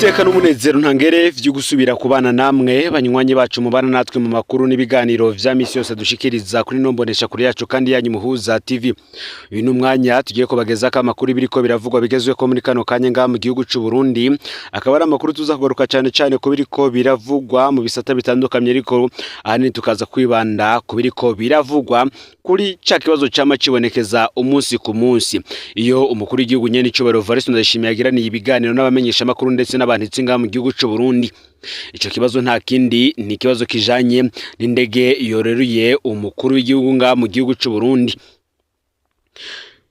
Niteka n'umunezero ntangere vyo gusubira kubana namwe, banywanyi bacu mubana natwe mu makuru n'ibiganiro vya misi yose dushikiriza kuri nombonesha kuri yacu kandi yanyu Muhuza TV. Uyu ni umwanya tugiye kubagezako amakuru biriko biravugwa bigezweko muri kano kanya ngaha mu gihugu c'u Burundi. Akaba ari amakuru tuza kugaruka cane cane ku biriko biravugwa mu bisata bitandukanye, ariko ahanini tukaza kwibanda ku biriko biravugwa kuri ca kibazo cama cibonekeza umunsi ku munsi iyo umukuru w'igihugu nyene icubahiro Evariste Ndayishimiye yagiraniye ibiganiro n'abamenyeshamakuru ndetse n'abanditsi ngaha mu gihugu c'u Burundi. Ico kibazo nta kindi, ni ikibazo kijanye n'indege yoreruye umukuru w'igihugu ngaha mu gihugu c'u Burundi.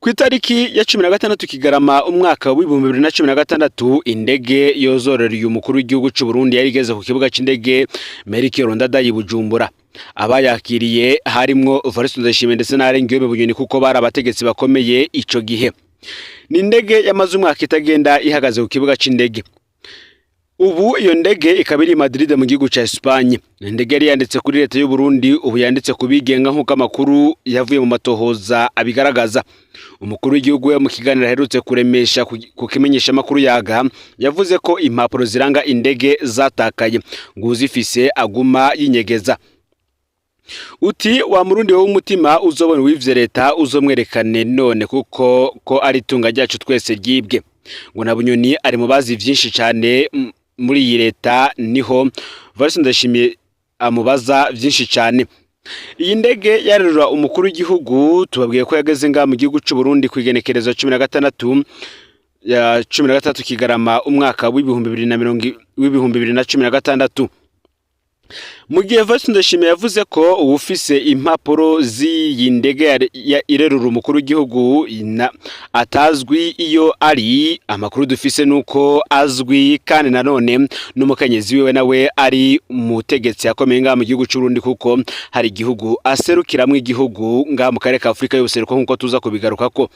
Ku itariki ya 16 Kigarama umwaka w'2016, indege yozorereye umukuru w'igihugu c'u Burundi yari igeze ku kibuga c'indege Melchior Ndadaye i Bujumbura. Abayakiriye harimwo Evariste Ndayishimiye ndetse na Alain Guillaume Bunyoni, kuko bari abategetsi bakomeye ico gihe. Ni indege yamaze umwaka itagenda, ihagaze ku kibuga c'indege. Ubu iyo ndege ikaba iri i Madrid mu gihugu ca Espagne. Ni indege yari yanditse kuri leta y'u Burundi, ubu yanditse ku bigenga, nk'uko amakuru yavuye mu matohoza abigaragaza. Umukuru w'igihugu we mu kiganiro aherutse kuremesha ku kimenyeshamakuru Yaga yavuze ko impapuro ziranga indege zatakaye, ngo uzifise aguma yinyegeza. Uti wa murundi wowe umutima uzobona uwivye leta uzomwerekane none, kuko ko ari itunga ryacu twese ryibwe. Ngo na Bunyoni ari mu bazi vyinshi cane muri iyi leta, niho Evariste Ndayishimiye amubaza vyinshi cane. Iyi ndege yarerura umukuru w'igihugu tubabwiye ko yageze ngaha mu gihugu c'u Burundi kw'igenekerezo 16 ya 16 Kigarama umwaka w'ibihumbi bibiri na mirongo w'2016. Mu gihe Evariste Ndayishimiye yavuze ko uwufise impapuro z'iyi ndege irerura umukuru w'igihugu atazwi iyo ari, amakuru dufise nuko azwi, kandi nanone n'umukenyezi wiwe nawe ari umutegetsi akomeye ngaha mu gihugu c'Uburundi, kuko hari igihugu aserukiramwo igihugu ngaha mu karere ka Afurika y'ubuseruko, nk'uko tuza kubigarukako.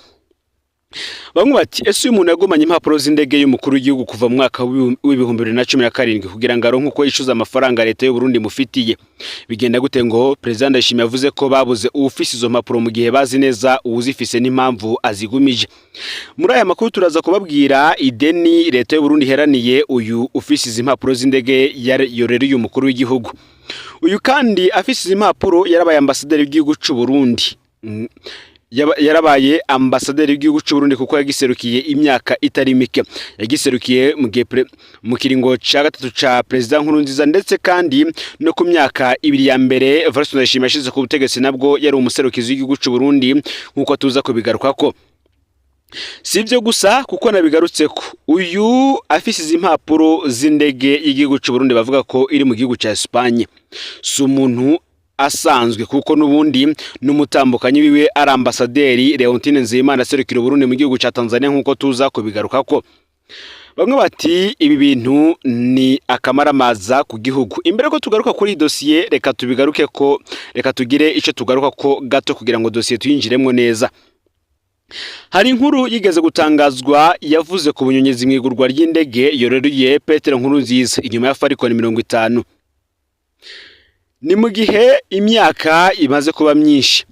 Bamwe bati: "Ese uyu muntu yagumanye impapuro z'indege y'umukuru w'igihugu kuva mu mwaka w'2017 kugira ngo aronke uko yishuza amafaranga leta y'u Burundi mufitiye, bigenda gute?" Ngo Perezida Ndayishimiye yavuze ko babuze uwufise izo mpapuro mu gihe bazi neza uwuzifise n'impamvu azigumije. Muri aya makuru turaza kubabwira ideni leta y'u Burundi iheraniye uyu ufise izi mpapuro z'indege yorereye umukuru w'igihugu. Uyu kandi afise izi mpapuro yarabaye ambasaderi w'igihugu c'u Burundi. Yarabaye ambasaderi w'igihugu c'u Burundi kuko yagiserukiye imyaka itari mike. Yagiserukiye mu gihe mu kiringo ca gatatu ca Perezida Nkurunziza, ndetse kandi no ku myaka 2 ya mbere Evariste Ndayishimiye yashize ku butegetsi nabwo yari umuserukizi w'igihugu c'u Burundi, nk'uko tuza kubigarukako. Si ibyo gusa, kuko nabigarutseko, uyu afise izi mpapuro z'indege y'igihugu c'u Burundi bavuga ko iri mu gihugu ca Espagne si umuntu asanzwe, kuko n'ubundi n'umutambukanyi wiwe ari ambasaderi Leontine Nzeyimana aserukira Uburundi mu gihugu ca Tanzania, nk'uko tuza kubigarukako. Bamwe bati: "Ibi bintu ni akamaramaza ku gihugu." Imbere ko tugaruka kuri iyi dosiye, reka tubigaruke ko, reka tugire ico tugaruka ko gato kugira ngo dosiye tuyinjiremwo neza. Hari inkuru yigeze gutangazwa yavuze ku bunyonyezi mw'igurwa ry'indege yoreruye Petero Nkurunziza inyuma ya Falcon 50. Ni mu gihe imyaka imaze kuba myinshi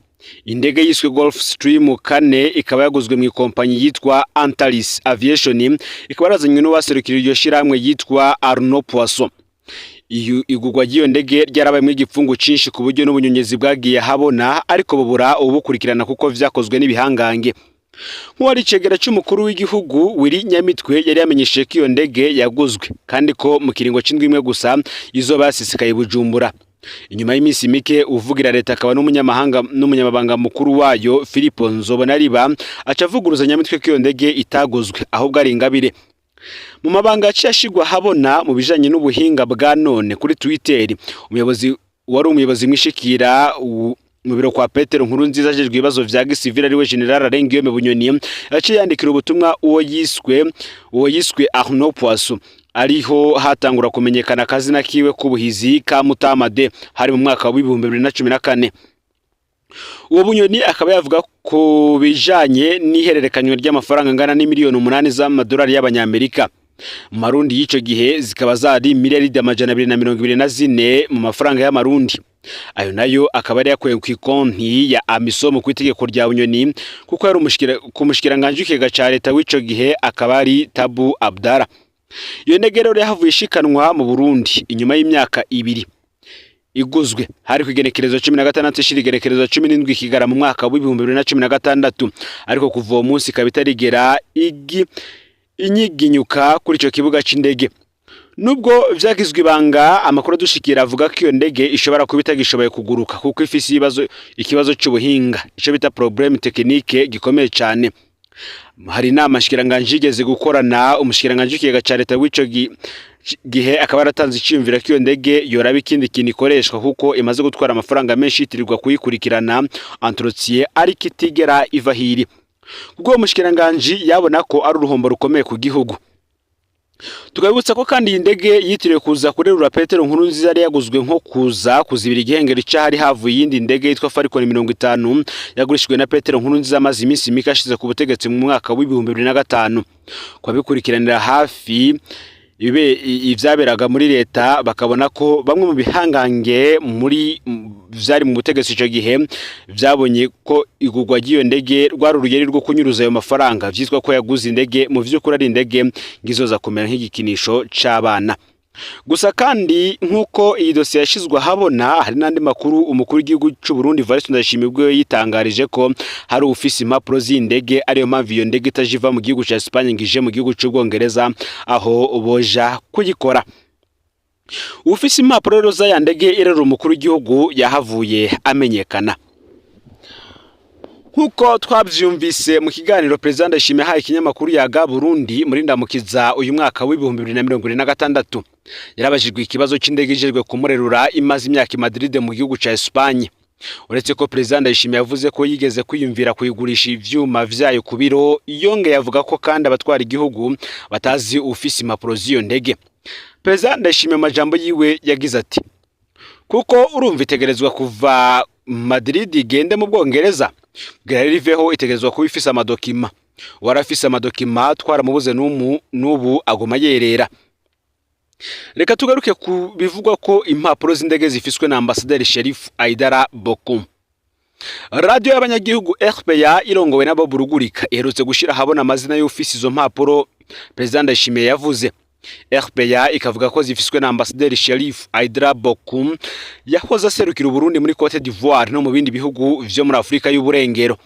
indege yiswe Gulf Stream 4 ikaba yaguzwe mu ikompanyi yitwa Antares Aviation, ikaba yarazanywe n'uwaserukira iryo shirahamwe yitwa Arnaud Poisson. Iyo igurwa ry'iyo ndege ryarabayemwo igipfungu cinshi, ku buryo n'ubunyonyezi bwagiye habona, ariko bubura ubukurikirana kuko vyakozwe n'ibihangange. Nk'uwari icegera c'umukuru w'igihugu Willy Nyamitwe yari yamenyesheje ko iyo ndege yaguzwe kandi ko mu kiringo c'indwi imwe gusa izoba yasesekaye i Bujumbura. Inyuma y'iminsi mike, uvugira leta akaba n'umunyamahanga n'umunyamabanga mukuru wayo Philippe Nzobonariba aca avuguruza Nyamitwe ko iyo ndege itaguzwe, ahubwo ari ingabire. Mu mabanga yaciye ashigwa habona mu bijanye n'ubuhinga bwa none kuri Twitter, umuyobozi wari umuyobozi mwishikira mu biro kwa Petero Nkurunziza ajejwe ibibazo vya gisivile, ariwe General Alain Guillaume Bunyoni, yaciye yandikira ubutumwa uwo yiswe Arnaud Poisson, ariho hatangura kumenyekana akazina kiwe k'ubuhizi ka Mutamade. Hari mu mwaka w'2014. Uwo Bunyoni akaba yavuga ku bijanye n'ihererekanywa ry'amafaranga angana n'imiliyoni 8 z'amadolari y'Abanyamerika, mu marundi y'ico gihe zikaba zari miliyaridi 224 mu mafaranga y'amarundi. Ayo nayo akaba yari yakuwe ku ikonti ya Amisom ku itegeko rya Bunyoni, kuko yari ku mushikiranganje w'ikigega ca leta w'ico gihe, akaba ari Tabu Abdara. Iyo ndege rero yahavuye ishikanwa mu Burundi inyuma y'imyaka 2 iguzwe, hari ku igenekerezo 16 ishira igenekerezo 17 Kigara mu mwaka w'2016, ariko kuva uwo munsi ikaba itarigera igi inyiginyuka kuri ico kibuga c'indege. Nubwo vyagizwe ibanga, amakuru adushikira avuga ko iyo ndege ishobora kuba itagishoboye kuguruka kuko ifise ikibazo c'ubuhinga, ico bita problème technique gikomeye cane. Hari inama nshikiranganji yigeze gukorana, umushikiranganji w'ikigega ca leta w'ico gihe akaba yaratanze iciyumviro ko iyo ndege yoraba ikindi kintu ikoreshwa, kuko imaze gutwara amafaranga menshi yitirirwa kuyikurikirana, entretien, ariko itigera iva hiri, kuko uwo mushikiranganji yabona ko ari uruhombo rukomeye ku gihugu. Tukabibutsa ko kandi iyi ndege yitiriwe kuza kurerura Petero Nkurunziza yari yaguzwe nko kuza kuzibira igihengeri c'ahari havuye iyindi ndege yitwa Falcon 50 yagurishijwe na Petero Nkurunziza amaze iminsi mike ashize ku butegetsi mu mwaka w'2005. Kwabikurikiranira hafi ivyaberaga muri leta bakabona ko bamwe mu bihangange muri vyari mu butegetsi ico gihe vyabonye ko igurwa ry'iyo ndege rwari urugeri rwo kunyuruza ayo mafaranga vyitwa ko yaguze indege, mu vy'ukuri ari indege ngizoza kumera nk'igikinisho c'abana gusa. Kandi nk'uko iyi dosiye yashizwe ahabona, hari n'andi makuru umukuru w'igihugu c'u Burundi Evariste Ndayishimiye ubwo yitangarije ko hari ufise impapuro z'indege, ariyo mpamvu iyo ndege itaje iva mu gihugu ca Espagne ngo ije mu gihugu c'Ubwongereza aho boja kuyikora. Ufise impapuro rero z'aya ndege irera umukuru w'igihugu yahavuye amenyekana. Nk'uko twavyumvise mu kiganiro Perezida Ndayishimiye yahaye ikinyamakuru Yaga Burundi muri Ndamukiza uyu mwaka w'2026, yarabajijwe ikibazo c'indege ijejwe kumurerura imaze imyaka i Madrid mu gihugu ca Espagne. Uretse ko Perezida Ndayishimiye yavuze ko yigeze kwiyumvira kuyigurisha ivyuma vyayo ku biro, yongeye avuga ko kandi abatwara igihugu batazi ufise impapuro z'iyo ndege. Perezida Ndayishimiye mu majambo yiwe yagize ati: "Kuko urumva itegerezwa kuva Madrid igende mu Bwongereza, kugira rero iveho itegerezwa kuba ifise amadokima. Uwarafise amadokima twaramubuze, n'ubu aguma yerera." Reka tugaruke ku bivugwa ko impapuro z'indege zifiswe na Ambasaderi Sherif Aidara Bokum. Radiyo y'abanyagihugu RPA irongowe na Bob Rugurika iherutse gushira ahabona amazina y'ufise izo mpapuro Perezida Ndayishimiye yavuze. RPA ikavuga ko zifiswe na Ambasaderi Sherif Aidara Bokum, yahoze aserukira Uburundi muri Cote d'Ivoire no mu bindi bihugu vyo muri Afrika y'Uburengero.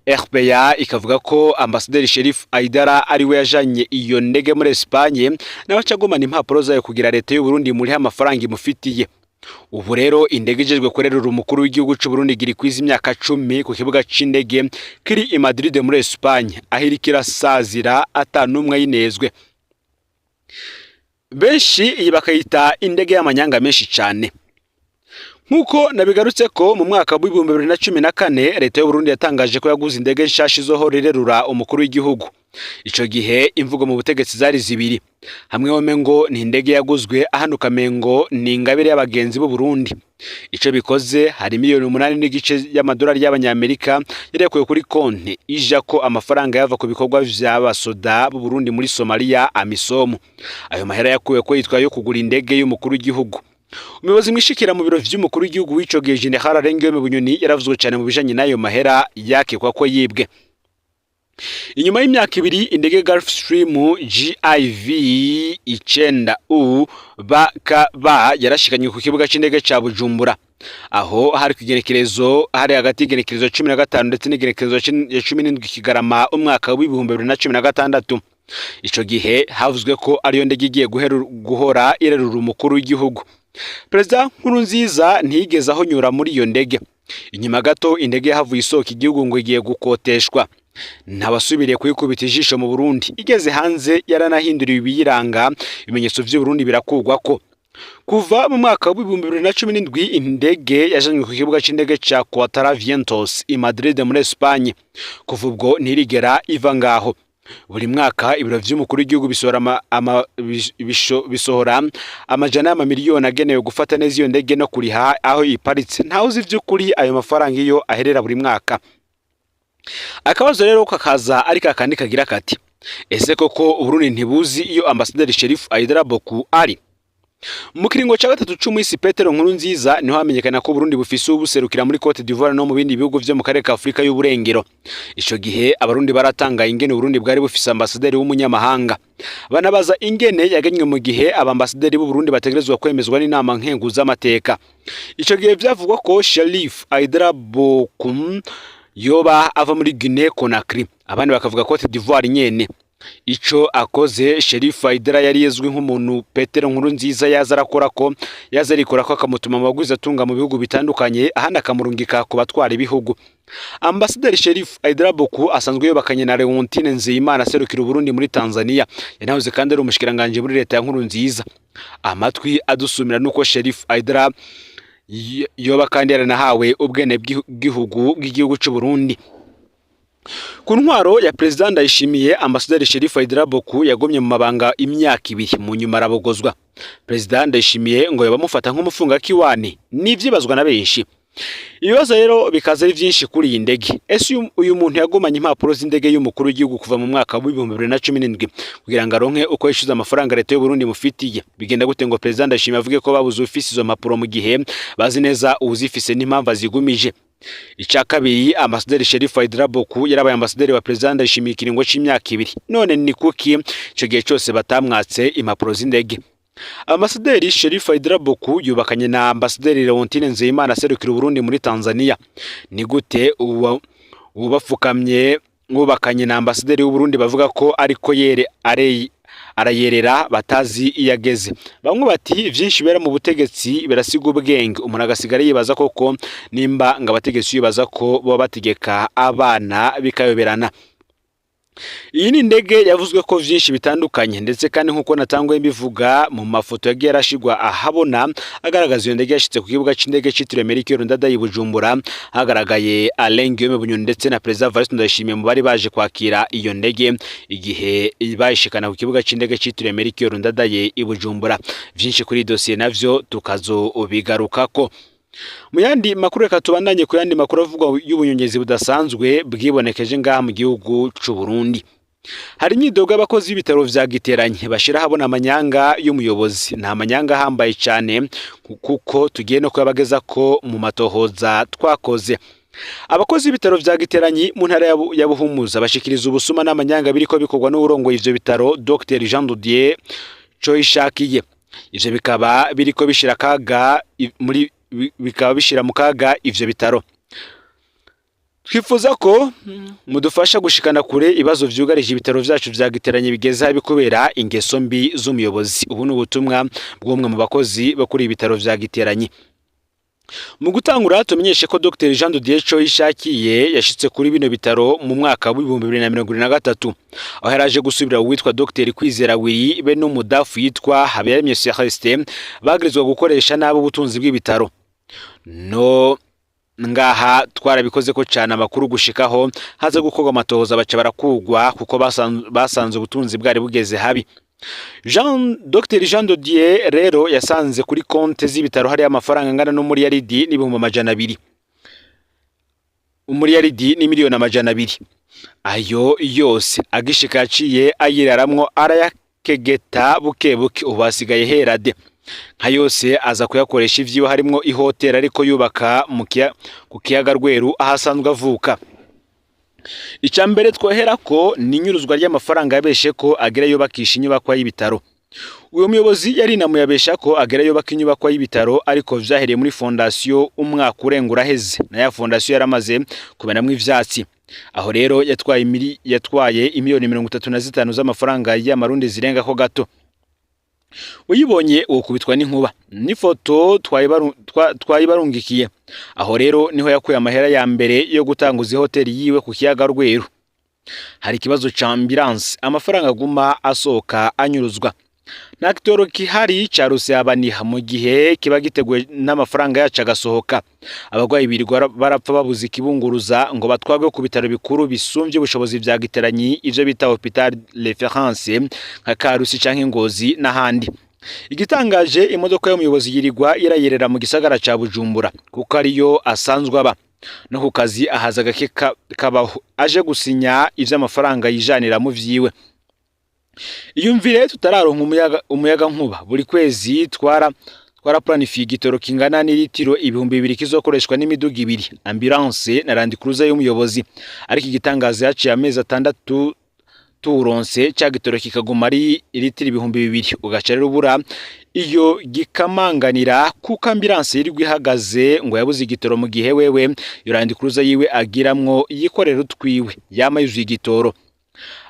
RPA ikavuga ko Ambasaderi Sherif Aidara ari we yajanye iyo ndege muri Espagne, nawe aca agumana impapuro zayo kugira leta y'u Burundi murihe amafaranga imufitiye. Ubu rero indege ijejwe kurerura umukuru w'igihugu c'u Burundi igira ikwiza imyaka 10 ku kibuga c'indege kiri i Madrid muri Espagne, aho iriko irasazira ata n'umwe ayinezwe. Benshi iyi bakayita indege y'amanyanga menshi cane. Nk'uko nabigarutse ko mu mwaka w'2014 leta y'u Burundi yatangaje ko yaguze indege nshasha izohora irerura umukuru w'igihugu. Ico gihe imvugo mu butegetsi zari zibiri: hamwe womengo ni indege yaguzwe, ahandi ukamengo ni ingabire y'abagenzi b'u Burundi. Ico bikoze, hari miliyoni 8.5 y'amadolari y'abanyamerika yari yakuwe kuri konti ija ko amafaranga yava ku bikorwa vy'abasoda b'u Burundi muri Somalia, AMISOM. Ayo mahera yakuwe ko yitwa yo kugura indege y'umukuru w'igihugu. Umuyobozi mwishikira mu biro vy'umukuru w'igihugu w'ico gihe, General Alain Bunyoni, yaravuzwe cane mu bijanye n'ayo mahera yakekwa ko yibwe. Inyuma y'imyaka 2 indege Gulfstream GIV 9 U BKB yarashikanye ku kibuga c'indege ca Bujumbura, aho hari kugenekerezo hari hagati y'igenekerezo 15 ndetse n'igenekerezo ya 17 Kigarama umwaka w'2016. Ico gihe havuzwe ko ariyo ndege igiye guhora irerura umukuru w'igihugu. Perezida Nkurunziza ntiyigeze ahonyura muri iyo ndege. Inyuma gato indege yahavuye isohoka igihugu ngo igiye gukoteshwa, ntabasubiriye kuyikubita ijisho mu Burundi. Igeze hanze yaranahinduriwe ibiyiranga, ibimenyetso vy'u Burundi birakugwa ko. Kuva mu mwaka w'2017 indege yajanywe ku kibuga c'indege ca Cuatro Vientos i Madrid muri Espagne. Kuva ubwo ntirigera iva ngaho. Buri mwaka ibiro vy'umukuru w'igihugu bisohora bisohora amajana y'amamiliyoni agenewe gufata neza iyo ndege no kuriha aho iparitse. Ntawe uzi vy'ukuri ayo mafaranga iyo aherera buri mwaka. Akabazo rero kakaza ari kakandi kagira kati: ese koko Uburundi ntibuzi iyo Ambasaderi Sherif Aidara Boku ari? Mu kiringo ca gatatu c'umuhisi Petero Nkurunziza niho hamenyekana ko Burundi bufise ubuserukira muri Cote d'Ivoire no mu bindi bihugu vyo mu karere ka Afurika y'Uburengero. Ico gihe Abarundi baratangaye ingene Uburundi bwari bufise ambasaderi w'umunyamahanga, banabaza ingene yagenywe mu gihe abambasaderi b'u Burundi bategerezwa kwemezwa n'inama nkenguzamateka. Ico gihe vyavugwa ko Sherif Aidara Bokum yoba ava muri Guinea Conakry, abandi bakavuga Cote d'Ivoire nyene. Ico akoze, Sherif Aidara yari yezwi nk'umuntu Petero Nkurunziza yaza arakora ko yaza arikora ko akamutuma mu bagwizatunga mu bihugu bitandukanye, ahandi akamurungika ku batwara ibihugu. Ambasaderi Sherif Aidara Boku asanzwe yubakanye na Leontine Nzeyimana aserukira Uburundi muri Tanzania, yanahoze kandi ari umushikiranganje muri leta ya Nkurunziza. Amatwi adusumira nuko Sherif Aidara yoba kandi yaranahawe ubwene bw'igihugu bw'igihugu c'u Burundi. Ku ntwaro ya Perezida Ndayishimiye, Ambasaderi Sherif Aidara Boku yagumye mu mabanga imyaka 2, mu nyuma arabogozwa. Perezida Ndayishimiye ngo yabamufata nk'umufungakiwani, n'ivyibazwa na benshi. Ibibazo rero bikaza ari vyinshi kuri iyi ndege. Ese uyu muntu yagumanye impapuro z'indege y'umukuru w'igihugu kuva mu mwaka wa 2017 kugira ngo aronke uko yishyuza amafaranga leta y'u Burundi mufitiye, bigenda gute ngo Perezida Ndayishimiye avuge ko babuze ufise izo mpapuro mu gihe bazi neza uwuzifise n'impamvu azigumije? Icya kabiri, Ambasaderi Sherif Aidara Boku yarabaye ambasaderi wa Perezida Ndayishimiye ikiringo c'imyaka 2. None ni kuki ico gihe cyose batamwatse impapuro z'indege? Ambasaderi Sherif Aidara Boku yubakanye na Ambasaderi Leontine Nzeyimana aserukira Uburundi muri Tanzania. Ni gute uwubapfukamye wubakanye na ambasaderi w'Uburundi bavuga ko ariko yere are arayerera batazi iyo ageze? Bamwe bati vyinshi bera mu butegetsi birasiga ubwenge, umuntu agasigara yibaza koko nimba ngo abategetsi bibaza ko baba bategeka abana, bikayoberana. Iyi ni indege yavuzwe ko vyinshi bitandukanye, ndetse kandi nk'uko natanguye mbivuga mu mafoto yagiye arashigwa ahabona agaragaza iyo ndege yashitse ku kibuga c'indege citiriwe Melchior Ndadaye i Bujumbura, hagaragaye Alain Guillaume Bunyoni ndetse na Perezida Evariste Ndayishimiye mu bari baje kwakira iyo ndege igihe bayishikana ku kibuga c'indege citiriwe Melchior Ndadaye i Bujumbura. Vyinshi kuri iyi dosiye navyo tukazobigarukako mu yandi makuru. Reka tubandanye ku yandi makuru avugwa y'ubunyongezi budasanzwe bwibonekeje ngaha mu gihugu c'u Burundi. Hari imyidogo y'abakozi b'ibitaro vya Giteranye bashira habona amanyanga y'umuyobozi. Nta manyanga ahambaye cyane kuko tugiye no kuyabageza ko mu matohoza twakoze. Abakozi b'ibitaro vya Giteranyi mu ntara ya Buhumuza bashikiriza ubusuma n'amanyanga biriko bikorwa n'uwurongoye ivyo bitaro, Dr Jean Didier Coishakiye. Ivyo bikaba biriko bishira kaga muri bikaba bishira mu kaga ivyo bitaro. Twifuza ko mudufasha gushikana kure ibibazo vyugarije ibitaro vyacu vya Giteranye bigeze habi kubera ingeso mbi z'umuyobozi. Ubu ni ubutumwa bw'umwe mu bakozi bo kuri ibitaro vya Giteranye. Mu gutangura tumenyeshe ko Dr Jean de Dieu Coyishakiye yashitse kuri bino bitaro mu mwaka wa 2023, aho yaraje gusubira uwitwa Dr Kwizera Willy be n'umudafu yitwa Habiyaremye Celestin bagirizwa gukoresha nabi ubutunzi bw'ibitaro. No ngaha twarabikoze ko cyane amakuru gushikaho haza gukorwa amatohoza, baca barakugwa kuko basanze ubutunzi bwari bugeze habi. Jean Dr Jean de Dieu rero yasanze kuri konte z'ibitaro hariyo amafaranga angana n'umuriyaridi n'ibihumbi 200, umuriyaridi n'imiliyoni 200. Ayo yose agishika yaciye ayiraramwo, arayakegeta buke buke, ubu hasigaye herade nka yose aza kuyakoresha ivyiwe, harimwo ihoteli ariko yubaka ku kiyaga Rweru aho asanzwe avuka. Icya mbere twohera ko ni inyuruzwa ry'amafaranga yabeshe ko agira yubakisha inyubakwa y'ibitaro. Uwo muyobozi yarinamuye abesha ko agera yubaka inyubakwa y'ibitaro, ariko vyahereye muri fondation umwaka urenga uraheze, na ya fondation yaramaze kumenamwo ivyatsi. Aho rero yatwaye imiliyoni 35 z'amafaranga y'amarundi zirenga ko gato. Uyibonye wokubitwa n'inkuba n'ifoto twayibarungikiye. Aho rero niho yakuye amahera ya mbere yo gutanguza ihoteli yiwe ku kiyaga Rweru. Hari ikibazo ca ambulance, amafaranga aguma asohoka anyuruzwa. Nta gitoro kihari ca Rusabaniha mu gihe kiba giteguwe n'amafaranga yacu agasohoka. Abarwayi birirwa barapfa babuze ikibunguruza ngo batwagwe ku bitaro bikuru bisumbye ubushobozi vya Giteranyi, ivyo bita hôpital référence nka Karusi canke Ngozi n'ahandi. Igitangaje, imodoka y'umuyobozi yirirwa irayerera mu gisagara ca Bujumbura kuko ariyo asanzwe aba, no ku kazi ahaza gake kabaho aje gusinya ivy'amafaranga yijanira mu vyiwe. Iyumvire tutararonka umuyaga nkuba, buri kwezi twaraplanifiye igitoro kingana n'iritiro 2000 kizokoreshwa n'imiduga ibiri, ambulance na Land Cruiser y'umuyobozi. Ariko igitangaza, yaciye amezi 6 tuwuronse, ca gitoro kikaguma ari litiro 2000. Ugaca rero ubura iyo gikamanganira, kuko ambulance yirirwa ihagaze ngo yabuze igitoro, mu gihe wewe iyo Land Cruiser yiwe agiramwo yikorera utwiwe yama yuzuye igitoro.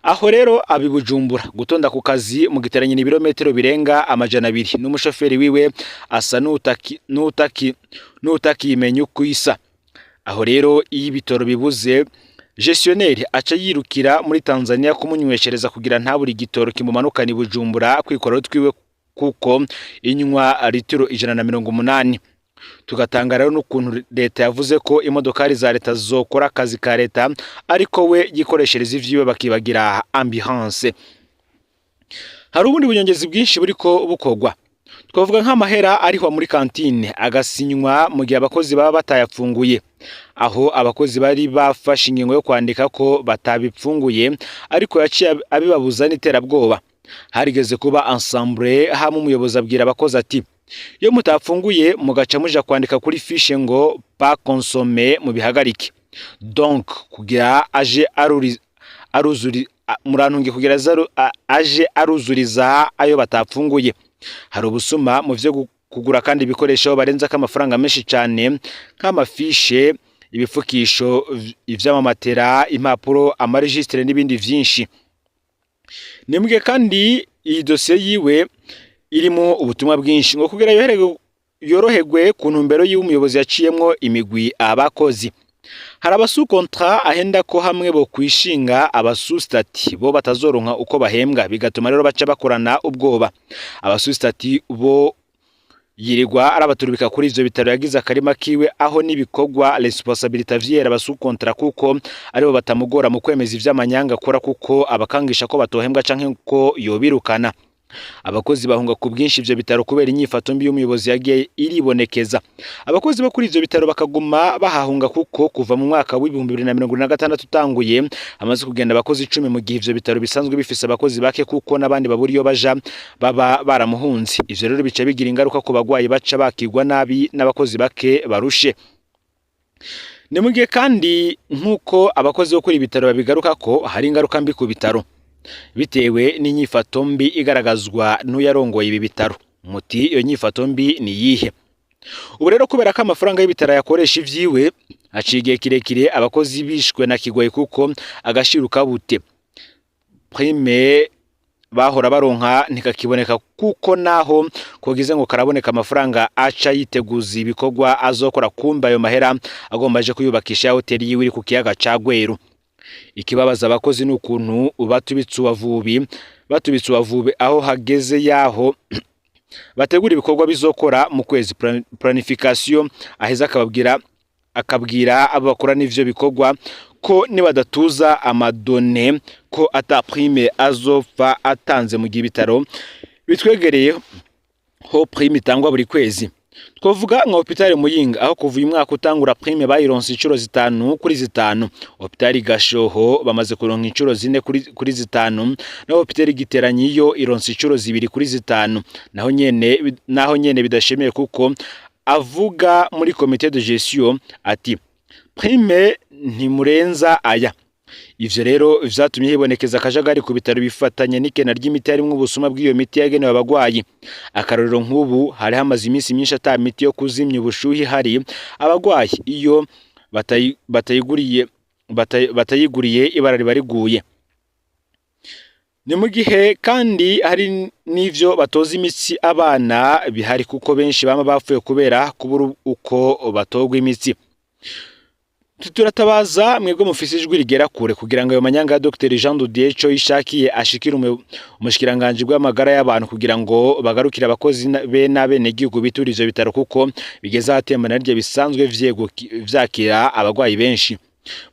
Aho rero abi Bujumbura gutonda ku kazi mu giteranye ibirometero birenga 200 n'umushoferi wiwe asa n'utaki n'utaki n'utakimenya uko isa. Aho rero iyo ibitoro bibuze, gestionnaire aca yirukira muri Tanzania kumunyweshereza kugira ntabure igitoro kimumanukana i Bujumbura kwikorera utwiwe, kuko inywa litiro 180. Tugatanga rero n'ukuntu leta yavuze ko imodokari za leta zokora akazi ka leta, ariko we yikoreshereza ivyiwe, bakibagira ambulance. Hari ubundi bunyongezi bwinshi buriko bukorwa. Twavuga nk'amahera arihwa muri cantine agasinywa mu gihe abakozi baba batayapfunguye, aho abakozi bari bafashe ingingo yo kwandika ko batabipfunguye, ariko yaciye abibabuza n'iterabwoba. Harigeze kuba assemblée, hamwe umuyobozi abwira abakozi ati: "Iyo mutapfunguye mugaca muja kwandika kuri fiche ngo pas consommé, mubihagarike." Donc kugira aje aruri aruzuri murantunge, kugira aje aruzuriza ayo batapfunguye. Hari ubusuma mu vyo kugura kandi ibikoresho barenzako amafaranga menshi cyane, nk'amafishe, ibifukisho ivy'amamatera, impapuro, amaregistre n'ibindi vyinshi. Nimbwe kandi iyi dosiye yiwe irimo ubutumwa bwinshi ngo kugira yoroherwe ku ntumbero yiwe, umuyobozi yaciyemwo imigwi abakozi. Hari aba sous contrat ahenda ko hamwe bo kwishinga aba sous statut bo batazoronka uko bahembwa, bigatuma rero baca bakorana ubwoba. Aba sous statut bo yirirwa arabaturubika kuri ivyo bitaro, yagize akarima kiwe, aho n'ibikorwa responsabilité vyera aba sous contrat, kuko aribo batamugora mu kwemeza ivy'amanyanga akora, kuko abakangisha ko batohembwa canke ko yobirukana. Abakozi bahunga ku bwinshi ivyo bitaro kubera inyifato mbi y'umuyobozi yagiye iribonekeza. Abakozi bo kuri ivyo bitaro bakaguma bahahunga, kuko kuva mu mwaka w'2026 utanguye hamaze kugenda abakozi 10, mu gihe ivyo bitaro bisanzwe bifise abakozi bake, kuko n'abandi babura iyo baja baba baramuhunze. Ivyo rero bica bigira ingaruka ku bagwayi, baca bakigwa nabi n'abakozi bake barushe. Ni mu gihe kandi, nk'uko abakozi bo kuri ibi bitaro babigaruka, ko hari ingaruka mbi ku bitaro bitewe n'inyifato mbi igaragazwa n'uyarongoye ibi bitaro. Muti iyo nyifato mbi ni iyihe? Ubu rero kubera ko amafaranga y'ibitaro yakoresha ivyiwe, haciye igihe kirekire abakozi bishwe na kigoyi, kuko agashiro kabute prime bahora baronka ntikakiboneka, kuko naho kogize ngo karaboneka, amafaranga aca yiteguza ibikorwa azokora, kumba ayo mahera agomba aje kuyubakisha ya hoteli yiwe iri ku kiyaga ca Gweru. Ikibabaza abakozi ni ukuntu batubitse uwavubi aho hageze yaho bategura ibikorwa bizokora mu kwezi, planification, aheza akababwira, akabwira abo bakora n'ivyo bikorwa ko nibadatuza amadone ko ata prime azopfa atanze, mu gihe ibitaro bitwegereye ho prime itangwa buri kwezi. Twavuga nka hôpital Muyinga, aho kuva uyu mwaka utangura prime bayironse inshuro zitanu kuri zitanu. Hôpital Gashoho bamaze kuronka inshuro zine kuri zitanu, naho hôpital Giteranyi yo ironse inshuro zibiri kuri zitanu, naho nyene bidashemeye, kuko avuga muri comité de gestion ati: "Prime ntimurenza aya." Ivyo rero vyatumye hibonekeza akajagari ku bitaro, bifatanye n'ikena ry'imiti harimwo ubusuma bw'iyo miti yagenewe abagwayi. Akarorero, nk'ubu hari hamaze iminsi myinshi ata miti yo kuzimya ubushuhi hari abagwayi iyo batayiguriye ibara riba riguye. Ni mu gihe kandi hari n'ivyo batoza imitsi abana bihari, kuko benshi bama bapfuye kubera kubura uko batogwa imitsi. Turatabaza mwebwe mufise ijwi rigera kure kugira ngo ayo manyanga ya Dr Jean de Dieu Ico yishakiye ashikire umushikiranganji bw'amagara y'abantu, kugira ngo bagarukire abakozi be n'abenegihugu bitura ivyo bitaro, kuko bigeze ahatembana naryo bisanzwe vyakira abagwayi benshi.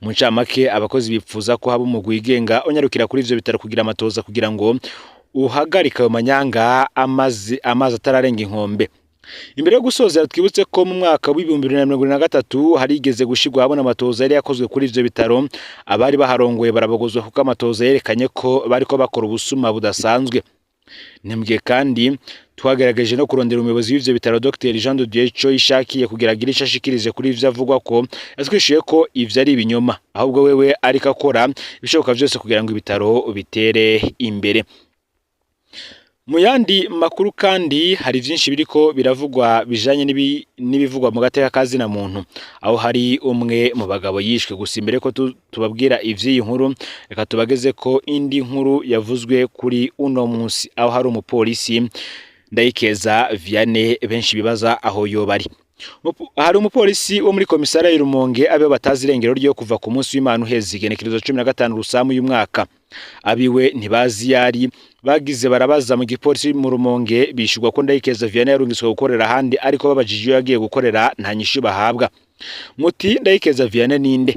Mu ncamake, abakozi bipfuza ko haba umugwi wigenga unyarukira kuri ivyo bitaro kugira amatoza, kugira ngo uhagarike ayo manyanga amazi atararenga inkombe. Imbere yo gusozera, twibutse ko mu mwaka w'2023 harigeze gushirwa habona amatohoza yari yakozwe kuri ivyo bitaro. Abari baharongoye barabogozwa kuko amatohoza yerekanye ko bariko bakora ubusuma budasanzwe. Nimbwiye kandi twagerageje no kurondera umuyobozi w'ivyo bitaro, Dr Jean de Dieu Ishakiye, kugira agire ico ashikirije kuri ivyo avugwa ko yatwishuye ko ivyo ari ibinyoma, ahubwo wewe ariko akora ibishoboka vyose kugira ngo ibitaro bitere imbere. Mu yandi makuru kandi, hari vyinshi biriko biravugwa bijanye n'ibivugwa mu gateka ka zina muntu, aho hari umwe mu bagabo yishwe. Gusa imbere ko tubabwira ivy'iyi nkuru, reka tubageze ko indi nkuru yavuzwe kuri uno munsi, aho hari umupolisi Ndayikeza Vianney benshi bibaza aho yoba ari. Hari umupolisi wo muri komisariya y'Urumonge abe batazi irengero ryo kuva ku munsi w'Imana uheze, igenekerezo 15 Rusamu y'umwaka. Abiwe ntibazi yari bagize barabaza mu gipolisi mu Rumonge, bishurwa ko Ndayikeza Vianney yarungitswe gukorera ahandi, ariko babajije iyo yagiye gukorera nta nyishu bahabwa. Muti Ndayikeza Vianney ninde?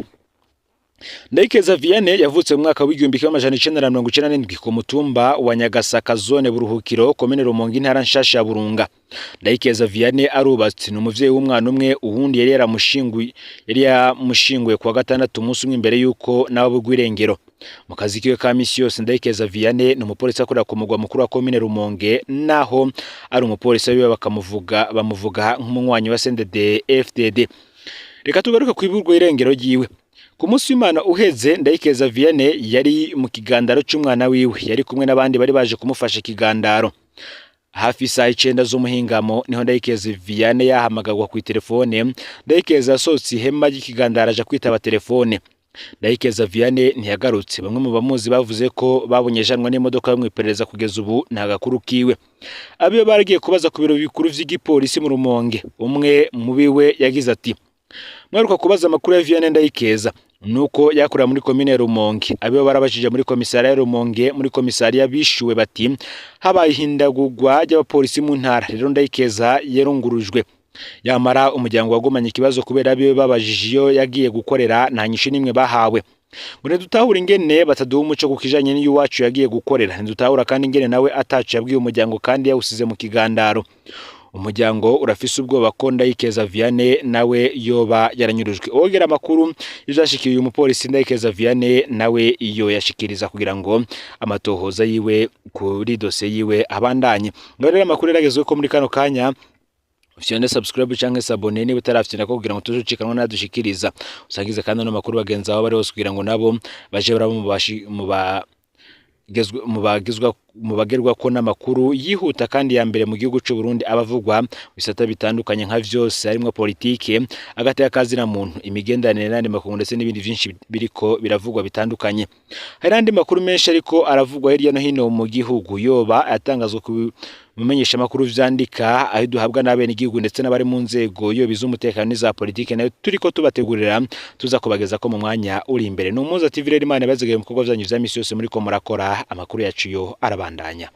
Ndayikeza Vianney yavutse mu mwaka w'1997 ku mutumba wa Nyagasaka, zone Buruhukiro, komine Rumonge, intara nshasha ya Burunga. Ndayikeza Vianney arubatse, ni umuvyeyi w'umwana umwe, uwundi yari yamushinguye kuwa gatandatu, umunsi umwe imbere yuko nawe abugwa irengero. Mu kazi kiwe ka misi yose, Ndayikeza Vianney ni umupolisi akorera ku mugwa mukuru wa komine Rumonge. Naho ari umupolisi, abiwe bakamuvuga bamuvuga nk'umunywanyi wa CNDD FDD. Reka tugaruke ku iburwa irengero ryiwe. Ku munsi w'Imana uheze, Ndayikeza Vianney yari mu kigandaro c'umwana wiwe, yari kumwe n'abandi bari baje kumufasha ikigandaro. Hafi isaha 9 z'umuhingamo niho Ndayikeza Vianney yahamagagwa ku telefone. Ndayikeza yasohotse ihema ry'ikigandaro aja kwitaba telefone. Ndayikeza Vianney ntiyagarutse. Bamwe mu bamuzi bavuze ko babonye ajanwa n'imodoka yo mw'iperereza. Kugeza ubu nta gakuru kiwe. Abiwe baragiye kubaza ku biro bikuru vy'igipolisi mu Rumonge. Umwe mu biwe yagize ati: "Mwaruka kubaza amakuru ya Vianney Ndayikeza nuko yakorera muri komine ya Rumonge." Abiwe barabajije muri komisariya ya Rumonge. Muri komisariya bishuwe bati: "Habaye ihindagurwa ry'abapolisi mu ntara, rero Ndayikeza yarungurujwe." Yamara umuryango wagumanye ikibazo kubera abiwe babajije iyo yagiye gukorera nta nyishu n'imwe bahawe. Ngo ntidutahura ingene bataduha umuco ku kijanye n'iyo iwacu yagiye gukorera, ntidutahura kandi ingene nawe atacu yabwiye umuryango kandi yawusize mu kigandaro. Umuryango urafise ubwoba ko Ndayikeza Vianney nawe yoba yaranyurujwe. Owogera amakuru ivyashikiye uyu mupolisi Ndayikeza Vianney, nawe iyo yashikiriza kugira ngo amatohoza yiwe kuri dosiye yiwe abandanye. Ngaho rero amakuru yaragezwe ko muri kano kanya. Ufyonde subscribe canke s'abonner niba utarafyonda ko kugira ngo tuzucikanwa nadushikiriza. Usangize kandi ano makuru bagenzi aho bari hose kugira ngo nabo baje baraba mu bagerwa ko n'amakuru yihuta kandi ya mbere mu gihugu c'u Burundi, abavugwa bisata bitandukanye nka vyose, harimwo politike, agateka kazina muntu, imigenderanire n'andi makungu, ndetse n'ibindi vyinshi biriko biravugwa bitandukanye. Hari n'andi makuru menshi ariko aravugwa hirya no hino mu gihugu, yoba atangazwa ku mumenyesha makuru vyandika, aho duhabwa n'abene igihugu ndetse n'abari mu nzego, yoba iz'umutekano n'iza politike, nayo turiko tubategurira tuza kubageza ko mu mwanya uri imbere. Ni Umuhuza TV rero. Imana ibazigaye mu bikorwa vyanyu vya misi yose muriko murakora. Amakuru yacu yo arabandanya.